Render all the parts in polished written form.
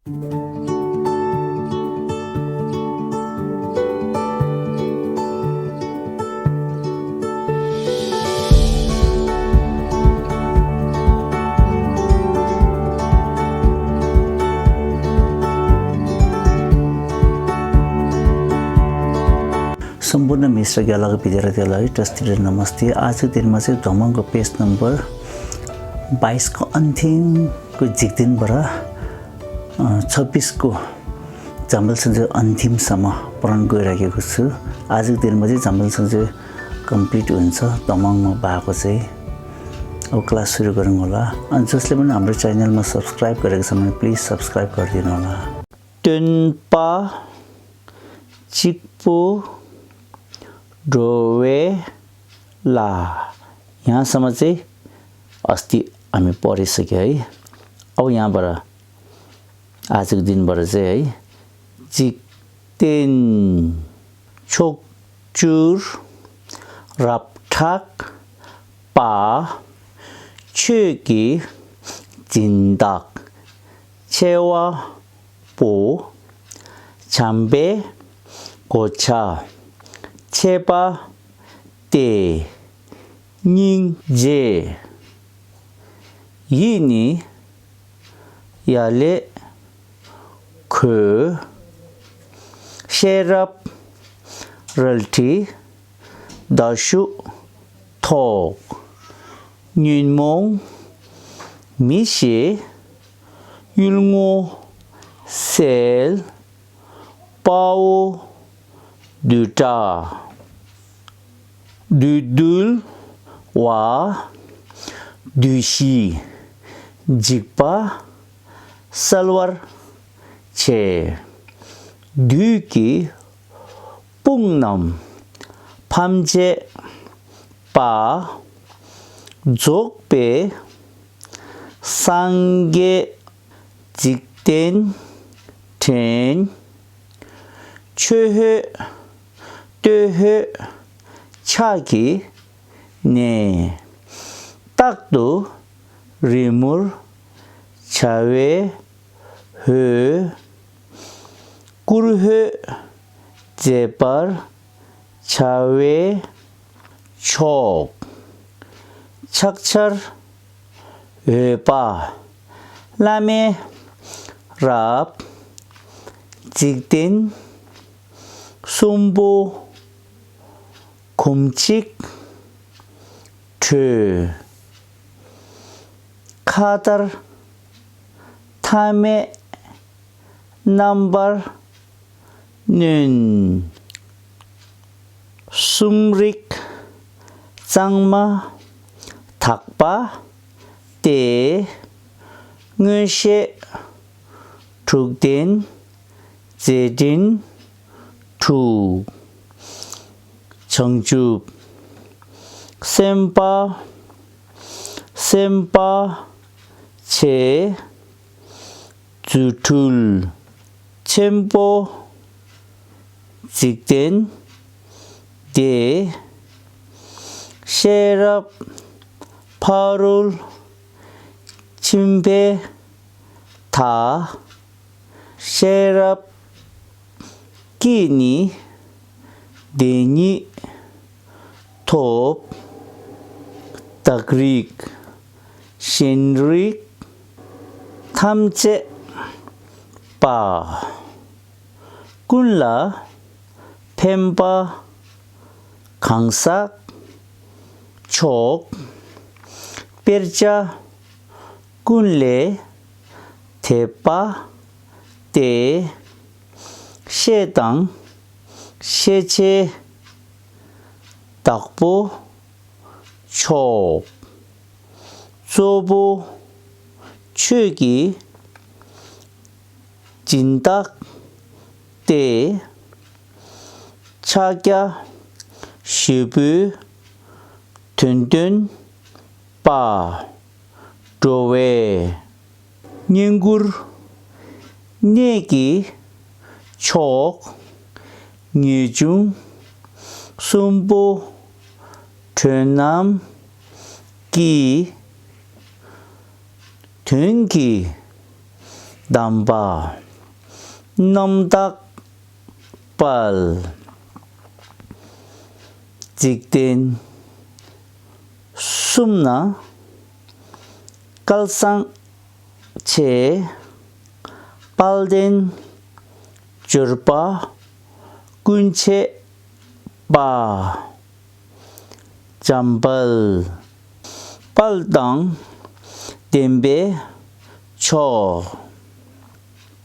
सम्पूर्ण मिश्र ग्यालको विद्यार्थीहरूलाई टस्टिएर नमस्ते। आजको दिनमा चाहिँ धमङको पेज नम्बर 22 को अन्तिमको जिक्दिनबाट 26 को जम्बल सन्चय अन्तिमसम्म पढाउन गइरहेको छु। आजको दिनमा चाहिँ जम्बल सन्चय कम्प्लिट हुन्छ धमङमा भएको चाहिँ। अब क्लास सुरु गरौँ होला। अनि जसले पनि हाम्रो च्यानलमा सब्स्क्राइब गरेको छ भने प्लिज सब्स्क्राइब गरिदिनु होला। टुनपा चिकपो ड्रोवेला यहाँसम्म चाहिँ अस्ति हामी पढिसक्यो है। अब यहाँबाट आजको दिनबाट चाहिँ है जिक्तेन छोकचुर रापठाक पा छेकी जिन्दाक छेवा पो छाम्बे गोछा छेपा ते निंजे यिनी याले ख शेरप रल्टी दाशु थोक न्यूनमोंग मिशे युलंगो सेल पाओ दुटा दुदुल वा दुशी जिक्पा सलवार छे दुकी पुंगनम फामजे पा जोकपे सांगे जिक्तेन टेन छे töhe chaki ne takdu rimur chawe he kurhe jepar chawe chok chakchar hepa lame rap jiktin sumbo 곰칙 트 카달 탐에 넘버는 숨릭 짱마 닭바 때 응시 tukden 제딘 투 정줍 셈바 제 주툴 챔보 직된 데 셰럽 파룰 침베 다 셰럽 끼니 데니 톱 ताकरीक शेनरिक थामचे पा कुनला फेम्पा खांगसाक छोक पेरचा कुनले थेपा ते शेतांग शेचे ताकपो 촉, 쪼보, 취기, 진닥, 때, 차갸, 시부, 든든, 빠, 조웨, 닝굴, 내기, 촉, 니중, 숨보, 전남 기 등기 दाम्बा नमदाक पल जिक्तेन सुमना कलसंग छे पालदेन चुरपा कुंचे पा जंबल पलदंग देम्बे छो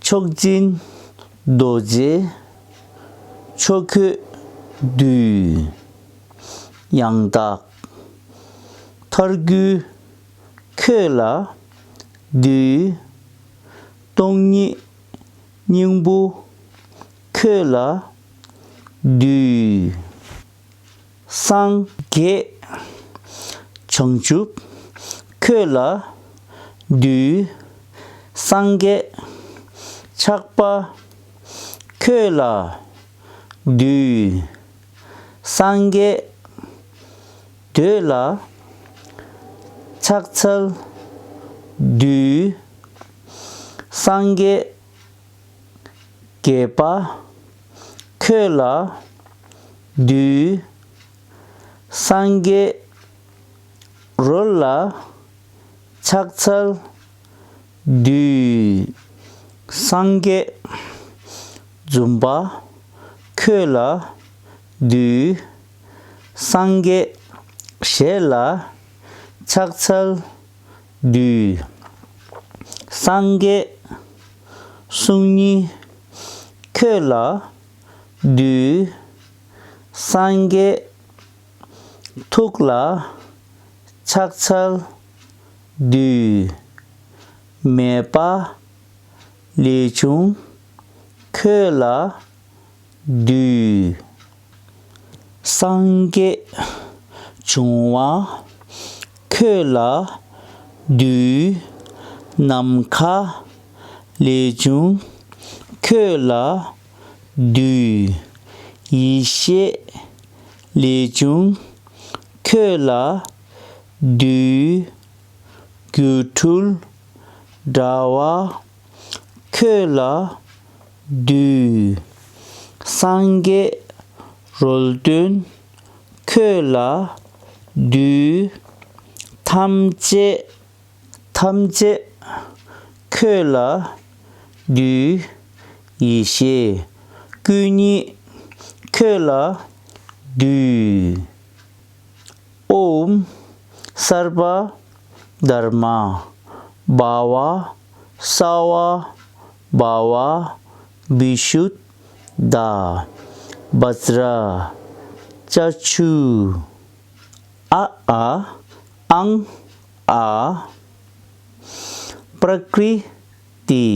छोकजिन दोजे छोकु दु 양닭 털규 쾌라 두 동리 닝부 쾌라 두 상계 정줍 쾌라 두 상계 착바 쾌라 두 상계 되라 착철 두 상계 개파 쾌라 두 상계 롤라 착철 두 상계 줌바 쾌라 두 상계 셰라 착철 두 상계 숭니 쾌라 두 상계 툭라 착철 두 메파 리중 쾌라 두 상계 중화 쾌라 두 남카 레중 쾌라 두 이셰 레중 쾌라 두 규툴 다와 쾌라 두 상계 롤든 쾌라 두 탐제 쾌라 두 이시 균이 쾌라 두 옴 सर्वा धर्मा बावा सावा बावा विशुद्धा वज्रा चक्षु आ अंग आ प्रकृति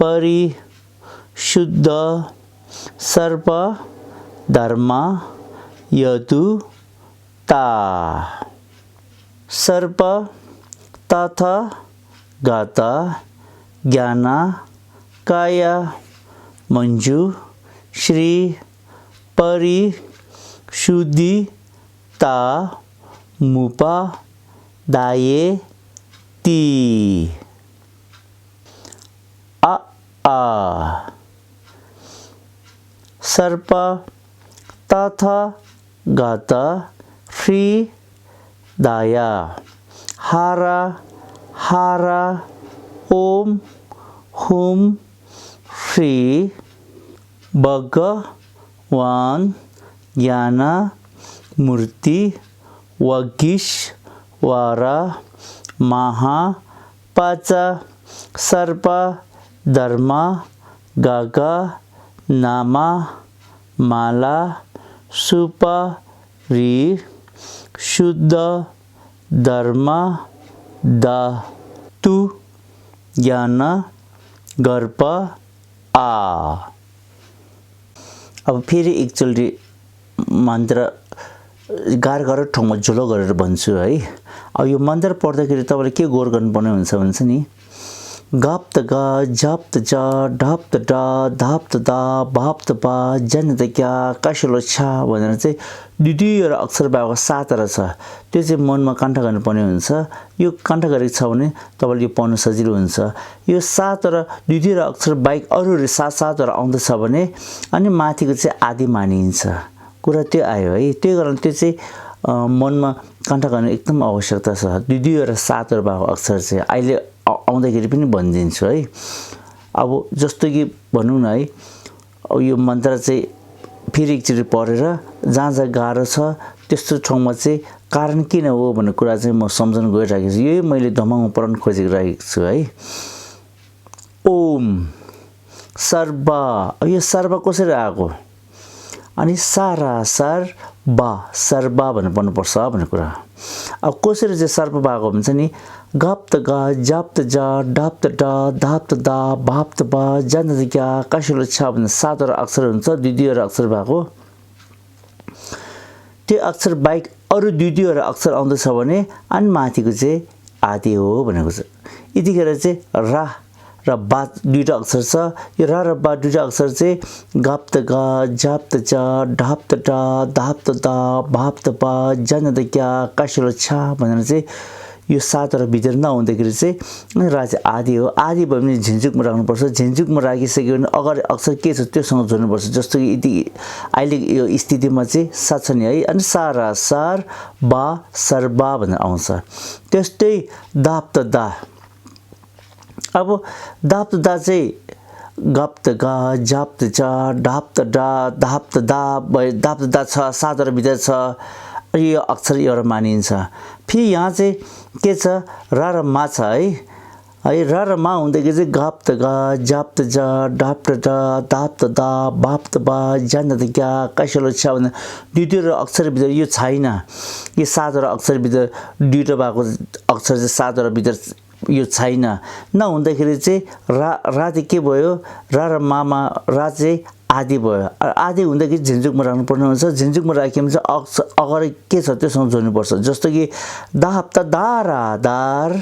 परिशुद्ध सर्व धर्म यदु ता सर्व तथा गाता ज्ञान काया मंजू श्री परिशुद्धि ता मुपा दाये ती आ सर्प तथा गाता श्री दाया हारा ओम हुम श्री भगवान ज्ञान मूर्ति वगीश्वरा महा पाच सर्प धर्म गागा नामा माला सुपारी शुद्ध धर्म धातु ज्ञान गर्भ आ। अब फेरि एकचोटि मन्त्र गाह्रो ठाउँमा जुलो गरेर भन्छु है। अब यो मन्त्र पढ्दाखेरि तपाईले के गौर गर्नुपर्ने हुन्छ नि गाप त गा जाप त जा ढाप त डा धाप त दा भाप त बा जन त क्या काशलो छा भनेर चाहिँ द्वितीय अक्षर भएको 7 छ त्यो चाहिँ मनमा कण्ठ गर्नुपर्ने हुन्छ। यो कण्ठ गरेको छ भने तपाईले यो पढ्न सजिलो हुन्छ। यो 7 र द्वितीय अक्षर बाहेक अरु 7 आउँदछ भने अनि माथिको चाहिँ आदि मानिन्छ। कुरा त्यो आयो है। त्यो कारण त्यो चाहिँ मनमा कण्ठ गर्न एकदम आवश्यकता छ। द्वितीय र 7 भएको अक्षर चाहिँ अहिले आउँदाखेरि पनि भनिदिन्छु है। अब जस्तो कि भनौं न है, यो मन्त्र चाहिँ फेरि एकचोटि पढेर जहाँ जहाँ गाह्रो छ त्यस्तो ठाउँमा चाहिँ कारण किन हो भन्ने कुरा चाहिँ म सम्झन गइरहेको छु। यही मैले दमाङमा पढ्न खोजिरहेको छु है। ओम सर्व, यो सर्व कसरी आएको अनि सारा सर बा सर्वा भनेर पढ्नुपर्छ भन्ने कुरा। अब कसरी चाहिँ सर्व भएको हुन्छ नि, गप त गा जाप त जा डाप त डा धाप त दा भाप त बा जन त क्या काशलो छ भन्ने 7 अक्षर हुन्छ द्वितीय अक्षर भएको। त्यो अक्षर बाहेक अरु द्वितीय अक्षर आउँदछ भने अनि माथिको चाहिँ आदि हो भनेको छ। यतिखेर चाहिँ रा र बा दुईटा अक्षर छ। यो रा र बा दुईटा अक्षर चाहिँ गप त गा जाप त जा ढाप त डा धाप त दा भाप त बा जन त क्या काशलो छ भनेर चाहिँ यो 7 भित्र नहुँदाखेरि चाहिँ रा चाहिँ आदि हो। आदि भयो भने झिन्झुकमा राख्नुपर्छ। झिन्झुकमा राखिसक्यो भने अगाडि अक्षर के छ त्योसँग जोड्नुपर्छ। जस्तो कि यति अहिले यो स्थितिमा चाहिँ 7 छ नि है। अनि सारा सार बा सर्वा भनेर आउँछ। त्यस्तै दाप त दा, अब दाप त दा चाहिँ गप त गा जाप त जा ढाप त डा धाप त दा दाप त दा छ 7 भित्र छ। यो अक्षर एउटा मानिन्छ। फेरि यहाँ चाहिँ के छ, रा र मा छ है। रा र मा हुँदाखेरि चाहिँ गप त गा जाप त जा ढाप त डा धाप त दा भाप त बा जन त क्या काशलो छ भने द्वितीय अक्षर भित्र यो छैन। यो 7 अक्षर भित्र दुईटा भएको अक्षर चाहिँ 7 भित्र यो छैन। नहुँदाखेरि चाहिँ रा चाहिँ के भयो, रा र मामा रा चाहिँ आदि भयो। आदि हुँदाखेरि झिन्झुकमा राख्नुपर्ने हुन्छ। झिन्झुकमा राख्यो भने चाहिँ अगाडि के छ त्योसँग जोड्नुपर्छ। जस्तो कि दाप त दारा दार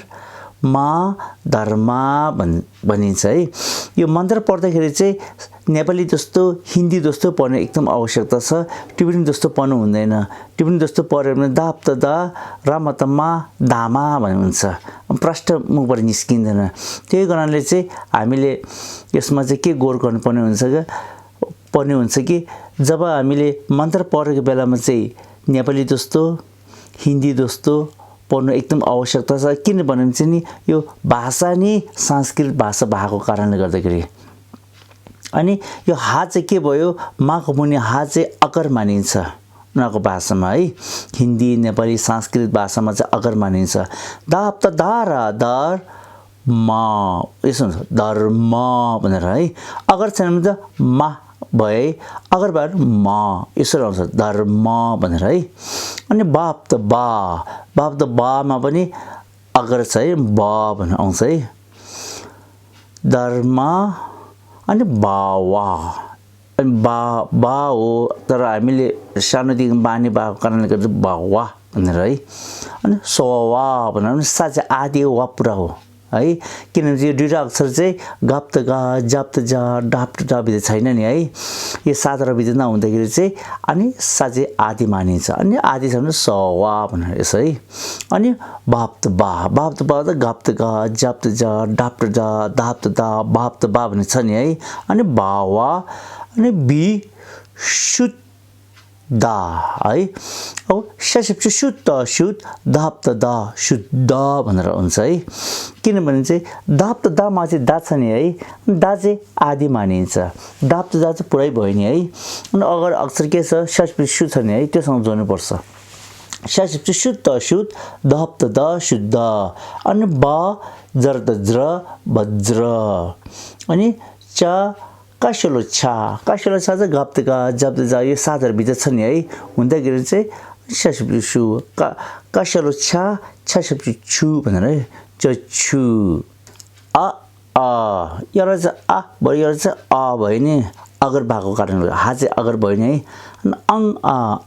मा धर्मा भनिन्छ है। यो मन्त्र पढ्दाखेरि चाहिँ नेपाली जस्तो हिन्दी जस्तो पढ्ने एकदम आवश्यकता छ। टिप्पणी जस्तो पढ्नु हुँदैन। टिप्पणी जस्तो पढ्यो भने दाप त दा रामा त मा धामा भन्ने हुन्छ। प्रष्ट मुखबाट निस्किँदैन। त्यही कारणले चाहिँ हामीले यसमा चाहिँ के गौर गर्नुपर्ने हुन्छ कि जब हामीले मन्त्र पढेको बेलामा चाहिँ नेपाली जस्तो हिन्दी जस्तो पढ्नु एकदम आवश्यकता छ। किनभने चाहिँ नि यो भाषा नि संस्कृत भाषा भएको कारणले गर्दाखेरि। अनि यो हा चाहिँ के भयो, माको मुनि हा चाहिँ अकर मानिन्छ उनीहरूको भाषामा है। हिन्दी नेपाली संस्कृत भाषामा चाहिँ अकर मानिन्छ। दाप त दारा दार मा यसो हुन्छ धर्म भनेर है। अगर छैन भने त मा भए, अगर भएर मा यसरी आउँछ धर्म भनेर है। अनि बाप त बामा पनि अगर छ है, बा भनेर आउँछ है धर्म। अनि बावा, अनि बा हो तर हामीले सानोदेखि बानी भएको कारणले गर्दा बावा भनेर है। अनि सवा भनेर सा चाहिँ आदि वा पुरा हो है। किनभने यो दुईटा अक्षर चाहिँ गप त गा जाप त जा डाप त डा भित्र छैन नि है। यो 7 भित्र नहुँदाखेरि चाहिँ अनि सा चाहिँ आदि मानिन्छ। अनि आदि छ भने सवा भनेर यसो है। अनि बाप त बा त गप त गा जाप त जा डाप त डा धाप त दा भाप त बा भन्ने छ नि है। अनि बावा अनि बी शुद्ध दा है। अब सशब्द शुद्ध दाप त दा शुद्ध भनेर हुन्छ है। किनभने चाहिँ दाप त दामा चाहिँ दा छ नि है। दा चाहिँ आदि मानिन्छ। दाप त दा चाहिँ पुरै भयो नि है। अनि अगाडि अक्षर के छ सशब्द शु छ नि है, त्योसँग जोड्नुपर्छ। सशब्द शुद्ध दाप त दा शुद्ध। अनि बा जर त ज्र वज्र। अनि च काशलो छ चाहिँ गप त गा जप त जा यो 7 भित्र छ नि है। हुँदाखेरि चाहिँ सशब्द सु काशलो छ छु भनेर है। छु अ एउटा चाहिँ आ भयो, एउटा चाहिँ अ भयो नि अगर भएको कारणले हा चाहिँ अगर भयो नि है। अनि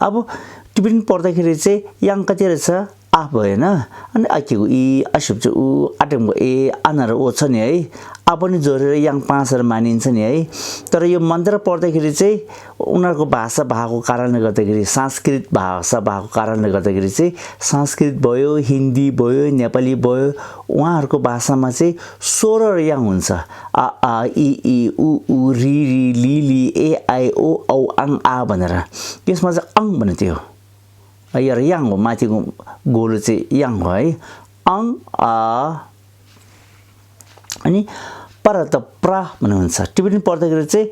अब टिप्पणी पढ्दाखेरि चाहिँ यहाँ कति रहेछ आ भएन अनि आकेको इ असुब्च उ आटेमको ए आना र ओ छ नि है आ पनि जोडेर याङ पाँचहरु मानिन्छ नि है तर यो मन्त्र पढ्दाखेरि चाहिँ उनीहरुको भाषा भएको कारणले गर्दाखेरि संस्कृत भाषा भएको कारणले गर्दाखेरि चाहिँ संस्कृत भयो हिन्दी भयो नेपाली भयो उहाँहरुको भाषामा चाहिँ 16 याङ हुन्छ आ आ इ इ उ उ रि रि लि लि ए आई ओ औ आङ आ भनेर यसमा चाहिँ अङ भन्ने थियो यो याङ हो माथिको गोलो चाहिँ याङ हो है अङ आ अनि परत प्रा भन्ने हुन्छ टिबेटन पढ्दाखेरि चाहिँ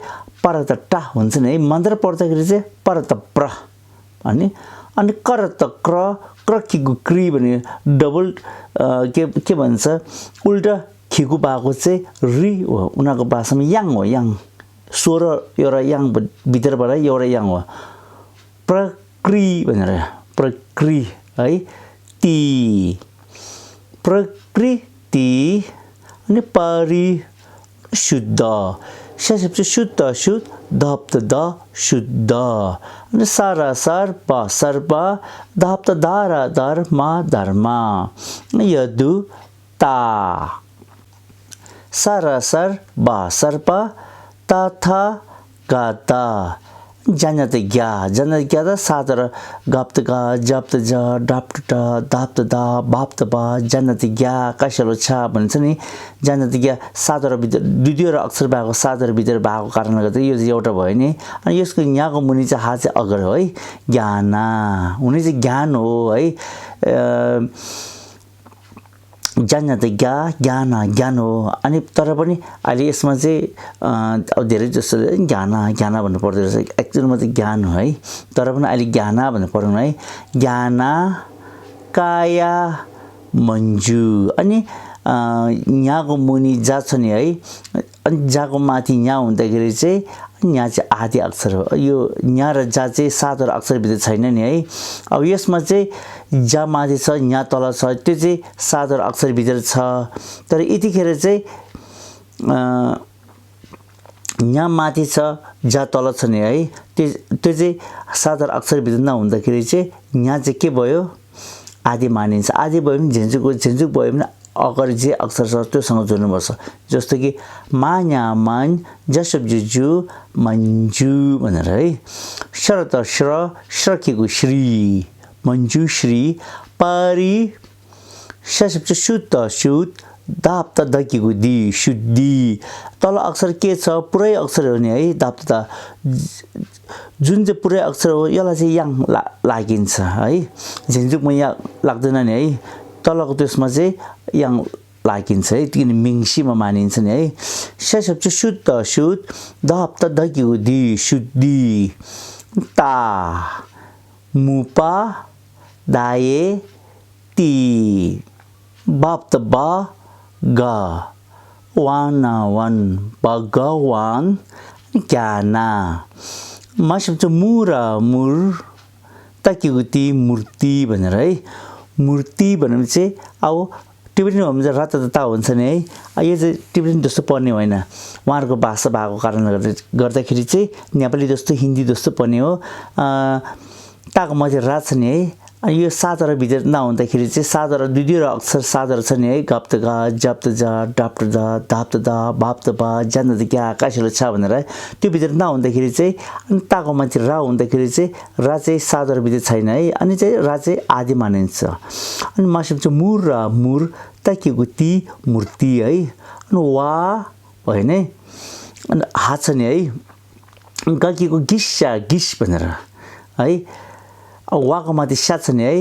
परत टा हुन्छ नि है मन्त्र पढ्दाखेरि चाहिँ परत प्र अनि करत क्र क्रकिको क्री भने डबल के भन्छ उल्टा खिगु भएको चाहिँ रि हो उनीहरुको भाषामा याङ हो याङ 16 एउटा याङ भित्रबाट एउटा याङ हो प्रक्रि भनेर प्रकृ है ति प्रकृति अनि परि शुद्ध शब्द शुद्ध शुद्ध धप्त द शुद्ध अनि सारा सर प सर्प धप्त धारा धर्म धर्म यदु ता सारा सर ब सर्प तथा गाता जनत ग्या द सादर गप्त गा जप्त ज डाप्त ट दाप्त दा बाप्त बा जनत ग्या कसलो छ भन्छ नि जनत ग्या सादर भित्र दुईवटा अक्षर भएको सादर भित्र भएको कारणले गर्दा यो एउटा भयो नि अनि यसको यहाँको मुनि चाहिँ हा चाहिँ अगर हो है ज्ञाना हुने चाहिँ ज्ञान हो है जनत ग्या ज्ञान हो अनि तर पनि अहिले यसमा चाहिँ अब धेरै जस्तो ज्ञान भन्नु पर्दो रहेछ एक्चुअलमा चाहिँ ज्ञान हो है तर पनि अहिले ज्ञान भन्नु पर्दैन है ज्ञाना काया मञ्जु अनि यहाँको मुनि जा छ नि है अनि जाको माथि यहाँ हुँदाखेरि चाहिँ यहाँ चाहिँ आदि अक्षर हो यो यहाँ र जा चाहिँ सातवटा अक्षर भित्र छैन नि है अब यसमा चाहिँ जा माथि छ यहाँ तल छ त्यो चाहिँ सातवटा अक्षर भित्र छ तर यतिखेर चाहिँ यहाँ माथि छ जा तल छ नि है त्यो चाहिँ सातवटा अक्षर भित्र नहुँदाखेरि चाहिँ यहाँ चाहिँ के भयो आदि मानिन्छ आदि भयो भने झेन्जुक भयो भने अगाडि जे अक्षर छ त्योसँग जोड्नुपर्छ जस्तो कि माया मन जसब जुजु मञ्जु भनेर है शरत श्र श्रकीको श्री मञ्जु श्री परि शब्द शुद्ध शुद्ध दाप्त दकीको दि शुद्धि तल अक्षर के छ पुरै अक्षर हो नि है दाप्त द जुन चाहिँ पुरै अक्षर हो यसलाई चाहिँ याङ लागिन्छ है झेन्जुकमा यहाँ लाग्दैन नि है तलको त्यसमा चाहिँ याङ लागिन्छ है किन मिङ्सीमा मानिन्छ नि है शब्द शुद्ध शुद्ध दाप्त दकीको दि शुद्धि ता मुपा दाये ती बाप्त बा गा वाना वन भगवान ज्ञाना म शब्द मुरा मुर तकीको ती मूर्ति भनेर है मूर्ति भनेर चाहिँ अब टिबेटन हो भने रतता हुन्छ नि है यो चाहिँ टिबेटन जस्तो पढ्ने होइन उहाँहरूको भाषा भएको कारणले गर्दाखेरि चाहिँ नेपाली जस्तो हिन्दी जस्तो पढ्ने हो ताको मध्ये रात छ नि है अनि यो सातवटा भित्र नहुँदाखेरि चाहिँ सातवटा दुईवटा अक्षर सातवटा छ नि है गप्त गा जप्त जा डाप्त दा धाप्त दा बाप्त बा जान्द क्या आकाशले छ भनेर त्यो भित्र नहुँदाखेरि चाहिँ अनि ताको माथि रा हुँदाखेरि चाहिँ रा चाहिँ सातवटा भित्र छैन है अनि चाहिँ रा चाहिँ आदि मानिन्छ अनि मासुम चाहिँ मुर र मुर ताकेको ती मूर्ति है अनि वा होइन है अनि हात छ नि है गकीको गिस्सा गिस भनेर है वाको माथि सा छ नि है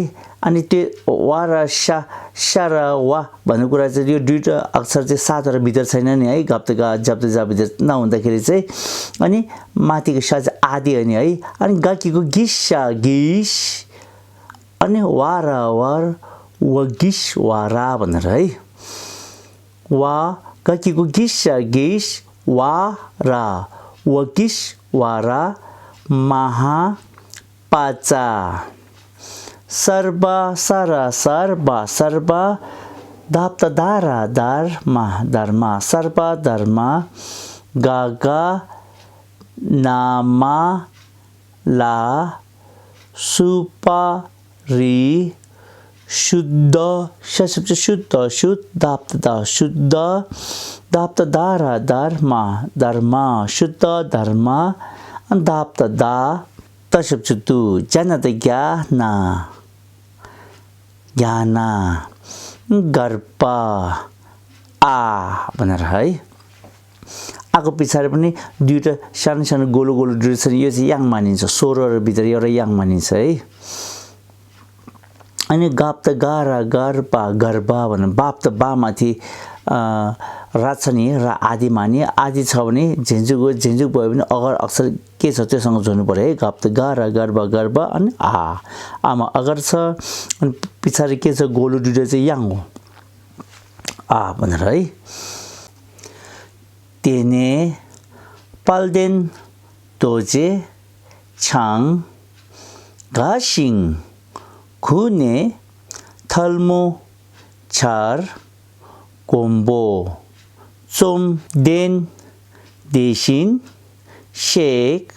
अनि त्यो वा र सा र वा भन्ने कुरा चाहिँ यो दुईटा अक्षर चाहिँ सातवटा भित्र छैन नि है गप्त गा जप्त जा भित्र नहुँदाखेरि चाहिँ अनि माथिको सा चाहिँ आदि हो नि है अनि गकीको गिस्सा गिस अनि वा र वार व गिस वा रा भनेर है वा गकीको गिस्सा गिस वा रा व गिस वा रा महा पाचा सर्वा सरा सर्वा सर्वा दाप्त दारा धर्मा धर्मा सर्वा धर्मा गागा नामा ला सुपा री शुद्ध शब्द शुद्ध शुद्ध दाप्त शुद्ध दाप्त दारा धर्मा धर्मा शुद्ध धर्मा दाप्त दा तशब्द तु जनत ज्ञाना ज्ञाना गर्प आ भनेर है आको पछाडि पनि दुईटा सानो सानो गोलो गोलो दुईटा छ यो चाहिँ याङ मानिन्छ स्वर र भित्र एउटा याङ मानिन्छ है अनि गाप्त गारा गर्पा गर्भा भने बाप्त बामाथि रात छ नि र आदि मानि आदि छ भने झेन्जुक भयो भने अगर अक्षर के छ त्योसँग जोड्नु पर्यो है गाप्त गारा गर्भा गर्भा अनि आमा अगर छ अनि पछाडि के छ गोलो दुईटा चाहिँ याङ हो आ भनेर है तेने पाल्देन तोजे छाङ गासिङ खुने थल्मो छार कोम्बो चोम देन देशिन शेक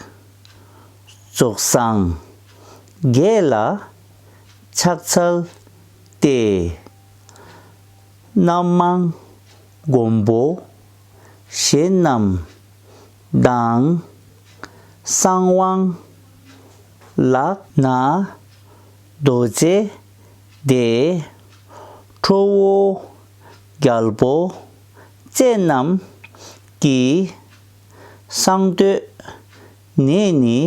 चोक्साङ गेला छक्छल ते नामाङ गोम्बो शेनम दाङ सांवाङ लाक ना दोजे दे ठोवो ग्याल्पो चेनम कि सांगते नेनी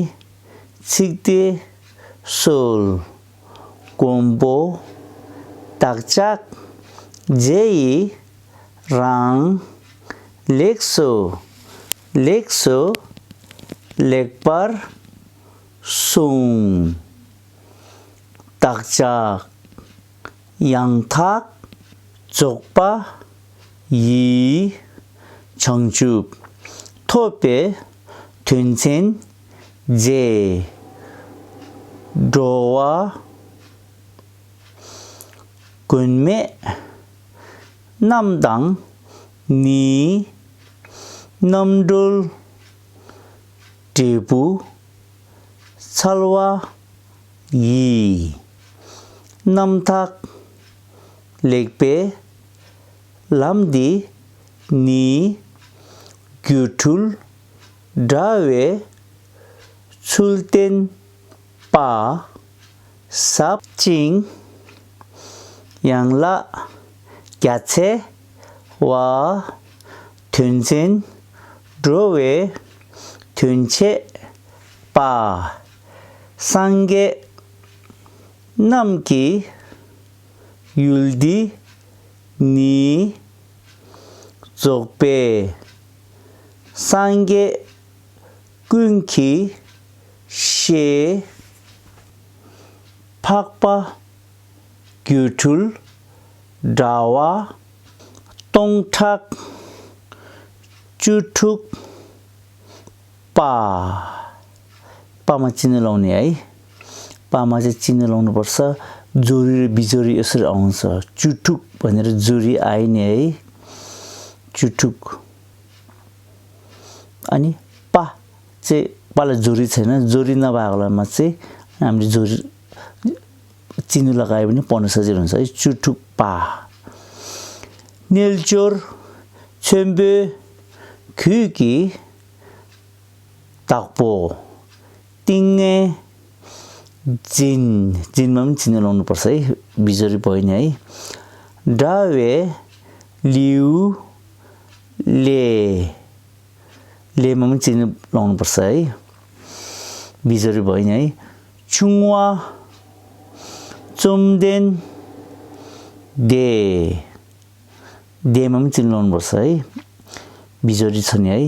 छिक्ते सोल कोम्बो ताकचाक जेई राङ लेक्सो लेक्सो लेकपर सुङ ताकचाक याङथाक चोकपा यी छङचुप थोपे थुन्चेन जे ड्रोवा कुन्मे नामदाङ नि नमडुल टेपु छलवा यी नमथाक लेकपे लामदी नि ग्युठुल डावे छुलतेन पा सापचिङ याङला क्याचे वा थुन्चेन ड्रोवे थुन्चे पा सांगे नमकी युल्दी नि जोकपे सांगे कुंकी शे फाकपा ग्युठुल डावा तोङठाक चुठुक पा पामा चिन्ह लाउने है पामा चाहिँ चिन्ह लाउनु पर्छ जोरी र बिजोरी यसरी आउँछ चुठुक भनेर जोरी आइने है चुठुक अनि पा चाहिँ पालाई जोरी छैन जोरी नभएकोमा चाहिँ हामीले जोरी चिन्ह लगायो भने पढ्न सजिलो हुन्छ है चुठुक पा नेलचोर छेम्बे खुकी ताकपो तिङे जिनमा पनि चिन्ह लाउनु पर्छ है बिजोरी भयो नि है डावे लिउ लेमा पनि चिन्ह लाउनु पर्छ है बिजोरी भयो नि है छुङवा चोमदेन देमा पनि चिन्ह लाउनु पर्छ है बिजोरी छ नि है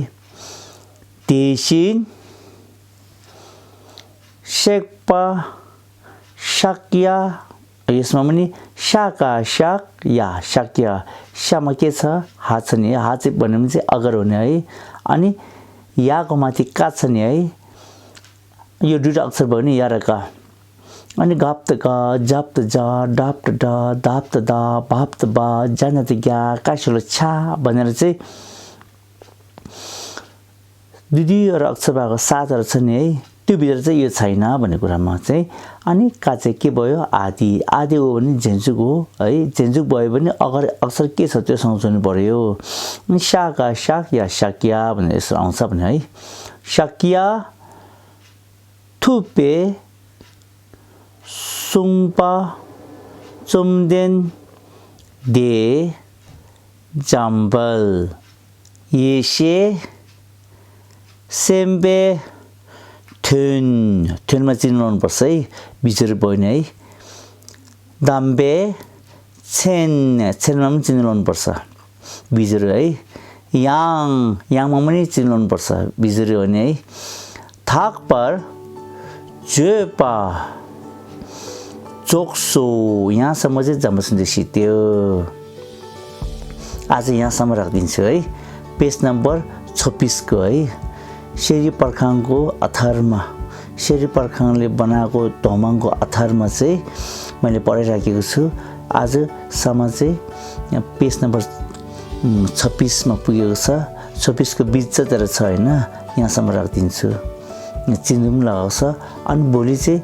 तेसिन शेक्पा शाक्या यसमा पनि शाका शाक या शाक्या शामा के छ हात छ नि हात चाहिँ भन्ने चाहिँ अगर हुने है अनि याको माथि का छ नि है यो दुईटा अक्षर भयो नि या र का अनि गाप्त गा जाप्त जा डाप्त डा दाप्त दा भाप्त बा जानत ग्या काशुल छा भनेर चाहिँ दुईवटा अक्षर भएको 7 छ नि है त्यो भित्र चाहिँ यो छैन भन्ने कुरामा चाहिँ अनि का चाहिँ के भयो आदि आदि हो भने झेन्जुक हो है झेन्जुक भयो भने अगाडि अक्षर के छ त्यो सम्झाउनु पर्यो अनि शाका शाक या शाक्या भन्ने यसो आउँछ भने है शाक्या थुपे सुङपा चुम्देन दे जाम्बल येशे सेम्बे थुनमा चिन्नु पर्छ है बिचरी बहिनी है दाम्बे छेनमा पनि चिन्नु पर्छ बिजरी है याङमा पनि चिन्नु पर्छ बिजरी हो नि है थाक पर जेपा चोक्सो यहाँसम्म चाहिँ जम्बसुन्दी सित्यो आज यहाँसम्म राखिदिन्छु है पेज नम्बर 26 को है शेरी पर्खाङको अथरमा शेरी पर्खाङले बनाएको धमाङको अथरमा चाहिँ मैले पढाइराखेको छु आजसम्म चाहिँ यहाँ पेज नम्बर 26 मा पुगेको छ 26 को बीच चाहिँ तर छ हैन यहाँसम्म राखिदिन्छु चिन्नु पनि लगाउँछ अनि भोलि चाहिँ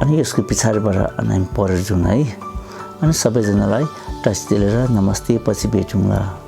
अनि यसको पछाडिबाट हामी पढेर जाउँ है अनि सबैजनालाई टच दिएर नमस्ते पछि भेटौँला।